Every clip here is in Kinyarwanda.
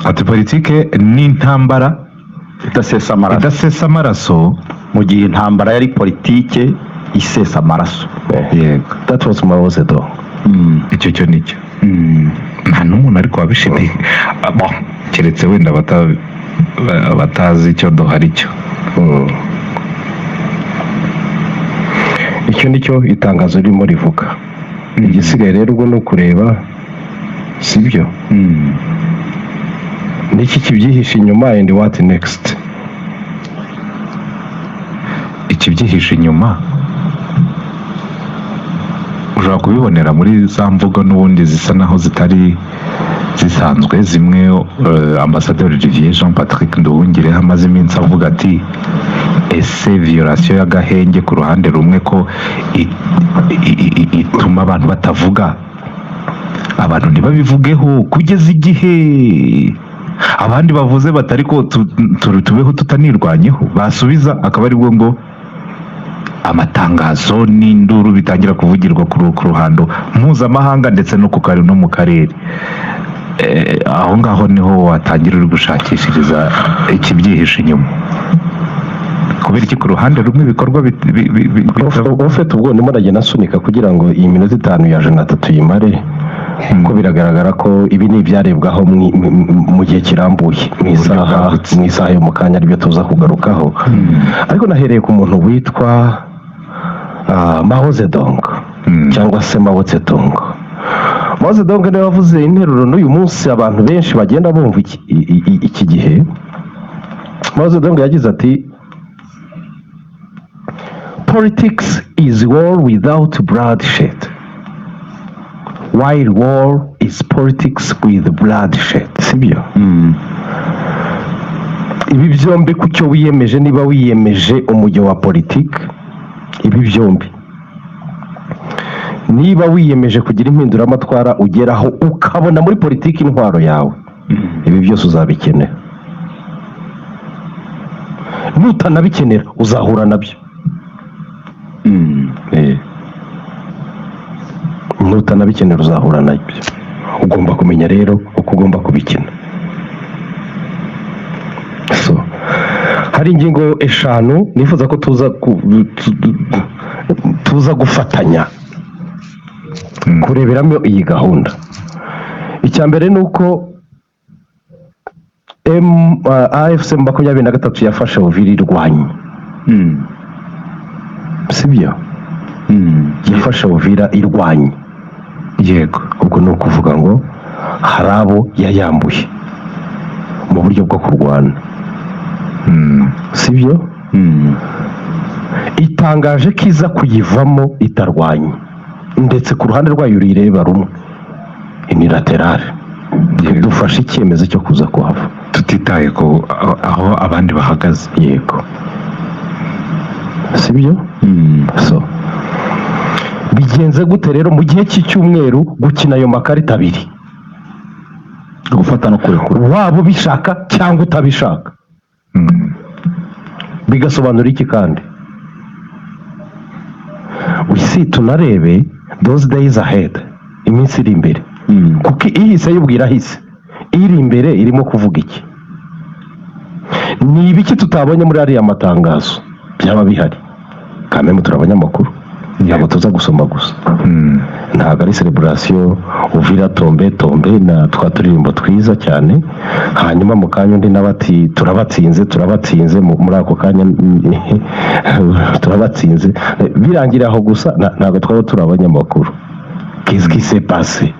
Ati politike ni intambara idasesa amaraso, idasesa amaraso, mu gihe intambara yari politike isesa amaraso. Yego. That was Mao Zedong. Icyo cyo nicyo, nta n'umuntu ariko wabishimiye. Bon, keretse wenda batazi icyo duhari cyo. Icyo ni cyo itangazo ririmo rivuga. Igisigaye rero ubwo ni ukureba, sibyo? Niki kibyihishe inyuma and what next? Ikibyihishe inyuma ushobora kubibonera muri za mvugo n'ubundi zisa naho zitari zisanzwe. Zimwe Ambasaderi Olivier Jean Patrick Nduhungirehe amaze iminsi avuga ati: "Ese violation y'agahenge ku ruhande rumwe ko ituma abantu batavuga, abantu ntibabivugeho kugeza igihe abandi bavuze batari ko tubeho tutanirwanyeho?" Basubiza akaba aribwo ngo amatangazo n'induru bitangira kuvugirwa ku ruhando mpuzamahanga ndetse no mu karere. Aho ngaho niho watangira uri gushakishiriza ikibyihishe inyuma. Kubera iki ku ruhande rumwe ibikorwa Ufite ubwo ndimo ndagenda nsunika kugira ngo iyi minota 5 ya jana tuyimare, kuko biragaragara ko ibi ni ibyarebwaho mu gihe kirambuye, mu isaha bwagutse. Mu isaha yo mu kanya aribyo tuza kugarukaho. Ariko nahereye ku muntu witwa Mao Zedong cyangwa se Mao Zedong. Mao Zedong niwe wavuze interuro n'uyu munsi abantu benshi bagenda bumva iki gihe. Mao Zedong yagize ati: "Politics is war without bloodshed, while war is politics with bloodshed." Sibyo? Ibi byombi, ku cyo wiyemeje, niba wiyemeje umujyo wa politiki, ibi byombi, niba wiyemeje kugira impinduramatwara ugeraho ukabona muri politiki intwaro yawe, ibi byose uzabikenera. Nutanabikenera uzahura nabyo. Nutanabikenera uzahura nabyo. Ugomba kumenya rero uko ugomba kubikina. So hari ingingo eshanu nifuza ko tuza gufatanya kureberamo iyi gahunda. Icya mbere ni uko AFC 23 yafashe Uvira irwanya, sibyo? Yafashe Uvira irwanya. Yego. Ubwo ni ukuvuga ngo hari abo yayambuye mu buryo bwo kurwana, sibyo? Itangaje ko iza kuyivamo itarwanye, ndetse ku ruhande rwayo ruyireba rumwe, unilatéral: dufashe icyemezo cyo kuza kuhava tutitaye ku aho abandi bahagaze. Yego, sibyo? So bigenze gute rero mu gihe cy'icyumweru gukina ayo makarita abiri? Gufata no kurekura. Waba ubishaka cyangwa utabishaka. Bigasobanura iki kandi? We tunarebe those days ahead, iminsi iri imbere, kuko ihise yubwira ahise, iri imbere irimo kuvuga iki? Ni ibiki tutabonye muri ariya matangazo byaba bihari? Kameme turi abanyamakuru, ntabwo tuza gusoma gusa. Ntabwo ari celebration, Uvira tombe tombe na twa turirimbo twiza cyane, hanyuma mu kanya undi nawe ati: "Turabatsinze, turabatsinze." Muri ako kanya turabatsinze birangira aho gusa. Ntabwo twaba turi abanyamakuru. Qu'est-ce qui s'est passé?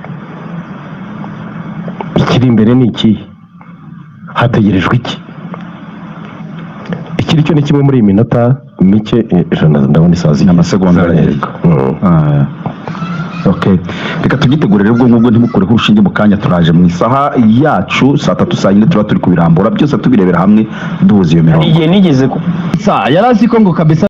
Ikiri imbere ni ikihe? Hategerejwe iki? Ikiri cyo ni kimwe muri iyi minota mike, ijana, ndabona isaha zigiye. Amasegonda aragiye. Ah, okay, reka tugitegure rero. Ubwo ngubwo ntimukureho urushinge, mu kanya turaje mu isaha yacu saa 3, saa 4 tuba turi kubirambura byose, tubirebera hamwe, duhuza iyo mirongo. Igihe nigeze Sa yari azi ko ngo kabisa.